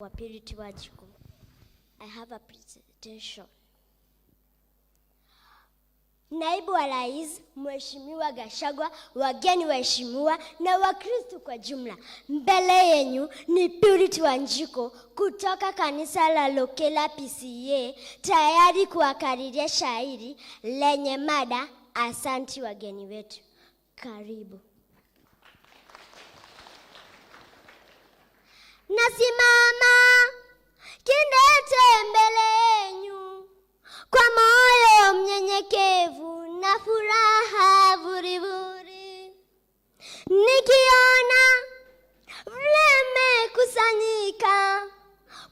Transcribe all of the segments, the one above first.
Wa Purity Wanjiku. I have a presentation. Naibu wa Rais Mheshimiwa Gachagua, wageni waheshimiwa na Wakristo kwa jumla, mbele yenyu ni Purity Wanjiku kutoka kanisa la Lokela PCEA, tayari kuwakariria shairi lenye mada asanti wageni wetu. Karibu. Nasimama kindete mbele yenyu kwa moyo mnyenyekevu na furaha vurivuri, nikiona vile mmekusanyika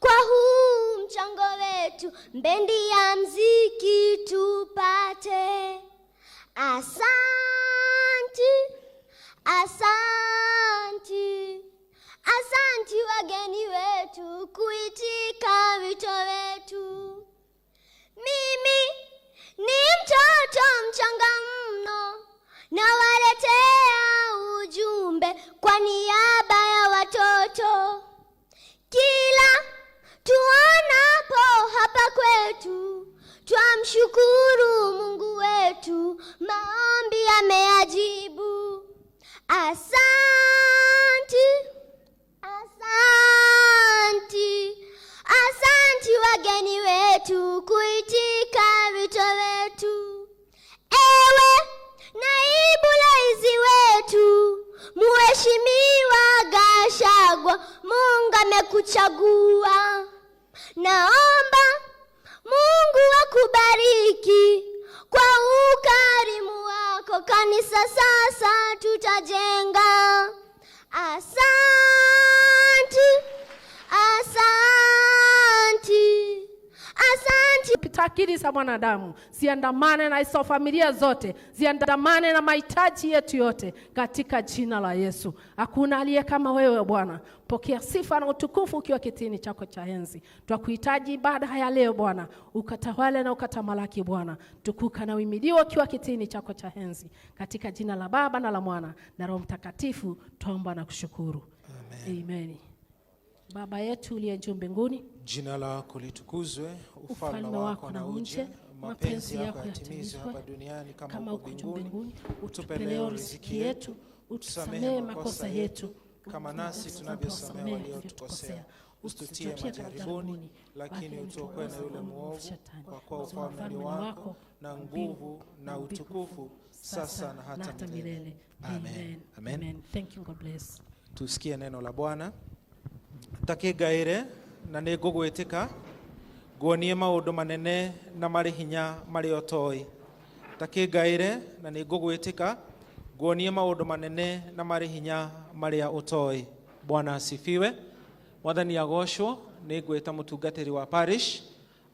kwa huu mchango wetu, bendi ya mziki tupate. Asanti, asanti, asanti wageni wetu kuitika wito wetu. Mimi ni mtoto mchanga mno, nawaletea ujumbe kwa niaba ya watoto. Kila tuonapo hapa kwetu, twamshukuru Mungu wetu, maombi ameyajibu. Asanti, asanti, asanti wageni wetu kuitika wito wetu. Ewe naibu rais wetu, Mheshimiwa Gachagua, Mungu amekuchagua. Naomba Mungu akubariki kwa ukarimu wako, kanisa sasa tutajenga. Asanti, asanti, asanti. Pita akili za mwanadamu ziandamane na hizo familia zote, ziandamane na mahitaji yetu yote katika jina la Yesu. Hakuna aliye kama wewe Bwana. Pokea sifa na utukufu ukiwa kitini chako cha enzi. Twakuhitaji ibada ya leo Bwana, ukatawale na ukatamalaki Bwana. Tukuka na uhimidiwe ukiwa kitini chako cha enzi, katika jina la Baba na la Mwana na Roho Mtakatifu twaomba na kushukuru. Amen. Amen. Baba yetu uliye juu mbinguni, Jina lako litukuzwe, ufalme ufalme wako na uje, mapenzi yako yatimizwe hapa duniani kama kama huko huko juu mbinguni. mbinguni. Utupe Utupe leo riziki yetu, utusamehe makosa yetu kama nasi tunavyosamehe waliotukosea, usitutie majaribuni, lakini utuokoe na yule mwovu, kwa kuwa ufalme ni wako na nguvu na utukufu, sasa na hata milele. Amen. Amen. Amen. Thank you. God bless. Tusikie neno la Bwana. Takingaire na nĩ ngũgwĩtĩka, nguonie maũndũ manene na marĩ hinya marĩa ũtoĩ. Takingaire na nĩ ngũgwĩtĩka, nguonie maũndũ manene na marĩ hinya marĩa ũtoĩ. Bwana asifiwe. Mwathani agocwo. Nĩ ngwĩta mũtungatĩri wa parish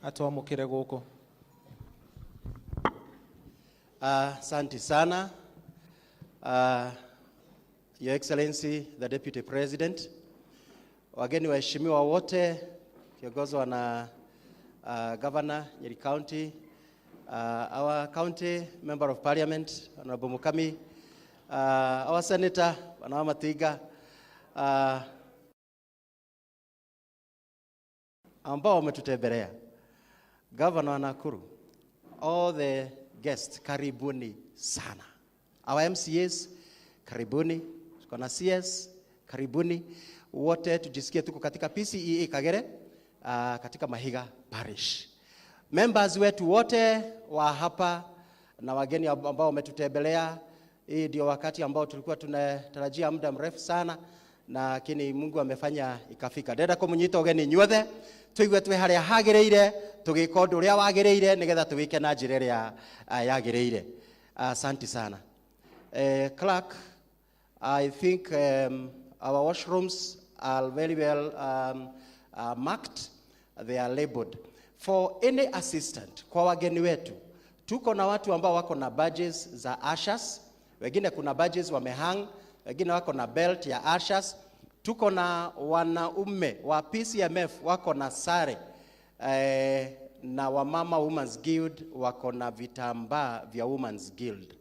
atwamũkĩre gũkũ. Asante sana. Your Excellency, the Deputy President, wageni waheshimiwa wote kiongozwa na Governor Nyeri County, our County Member of Parliament, Honorable Mukami, our Senator, Bwana Wamatinga, ambao wametutembelea, Governor wa Nakuru, all the guests, karibuni sana. Our MCAs, karibuni. Tuko na CS, karibuni. Wote tujisikie tuko katika PCEA Kagere, katika Mahiga Parish. Members wetu wote wa hapa na wageni ambao wametutembelea, hii ndio wakati ambao tulikuwa tunatarajia muda mrefu sana, lakini Mungu amefanya ikafika. Ndenda kumunyita ugeni inyuothe tuigue twi haria hagiriire, tugika undu uria wagiriire nigetha tuwike na njira iria yagiriire. Asante sana. Clerk, I think our washrooms are very well marked. They are labeled. For any assistant, kwa wageni wetu, tuko na watu ambao wako na badges za ushers, wengine kuna badges wamehang, wengine wako na belt ya ushers. Tuko na wanaume wa PCMF wako na sare na wamama Women's Guild wako na vitambaa vya Women's Guild.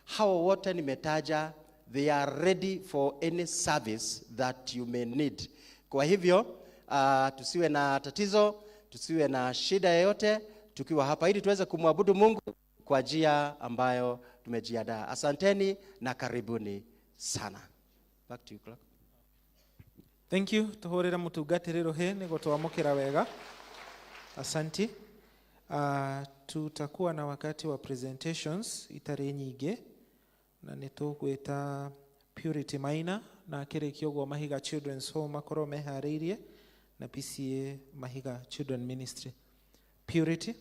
Hao wote nimetaja, they are ready for any service that you may need. Kwa hivyo Tusiwe na tatizo, tusiwe na shida yoyote tukiwa hapa, ili tuweze kumwabudu Mungu kwa njia ambayo tumejiandaa. Asanteni na karibuni sana. Back to you, Clark. Thank you. Tuhurire mutungatiri ruhi ni gutwamukira wega. Asanti. Tutakuwa na wakati wa presentations itarĩ nyingĩ, na nĩ tũgwĩta Purity Maina na akĩrĩkia ũguo Mahiga Children's Home makorwo meharĩirie na PCA Mahiga Children Ministry. Purity.